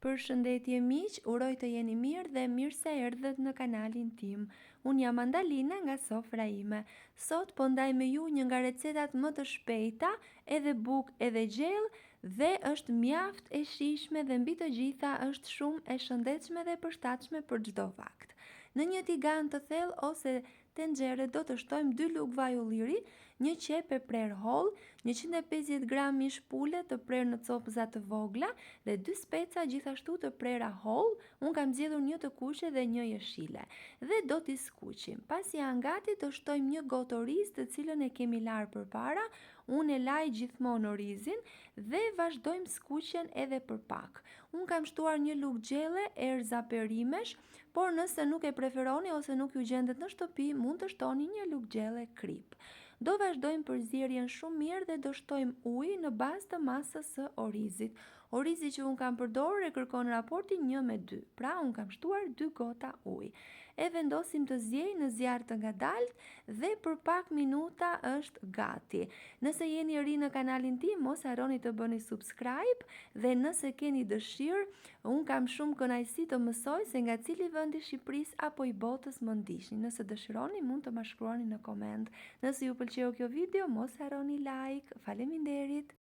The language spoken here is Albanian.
Përshëndetje miq, uroj të jeni mirë dhe mirë se erdhët në kanalin tim. Unë jam Andalina nga Sofra ime. Sot po ndaj me ju një nga recetat më të shpejta, edhe bukë edhe gjellë dhe është mjaft e shijshme dhe mbi të gjitha është shumë e shëndetshme dhe e përshtatshme për çdo vakt. Në një tigan të thellë ose tenxhere do të shtojmë 2 lugë vaj ulliri, një qepë e prerë hollë, 150 gram mish pule të prerë në copëza të vogla dhe 2 speca gjithashtu të prera hollë, unë kam zgjedhur një të kuqe dhe një jeshile. Dhe do t'i skuqim. Pasi janë gati do shtojmë një gotë oriz të cilën e kemi larë përpara, unë e laj gjithmonë orizin dhe vazhdojmë skuqjen edhe për pak. Unë kam shtuar një lugë gjelle erëza perimesh, Por nëse nuk e preferoni ose nuk ju gjendet në shtëpi, mund të shtoni një lugë gjelle kripë. Do vazhdojmë përzierjen shumë mirë dhe do shtojmë ujë në bazë të masës së orizit. Orizi që unë kam përdorur e kërkon raportin 1 me 2, pra unë kam shtuar 2 gota ujë. E vendosim të ziejë në zjarr të ngadaltë dhe për pak minuta është gati. Nëse jeni ri në kanalin tim, mos harroni të bëni subscribe dhe nëse keni dëshirë, Unë kam shumë kënaqësi të mësoj se nga cili vend i Shqipërisë apo i botës më ndiqni. Nëse dëshironi mund të ma shkruani në koment. Nëse ju pëlqeu kjo video, mos harroni like. Faleminderit!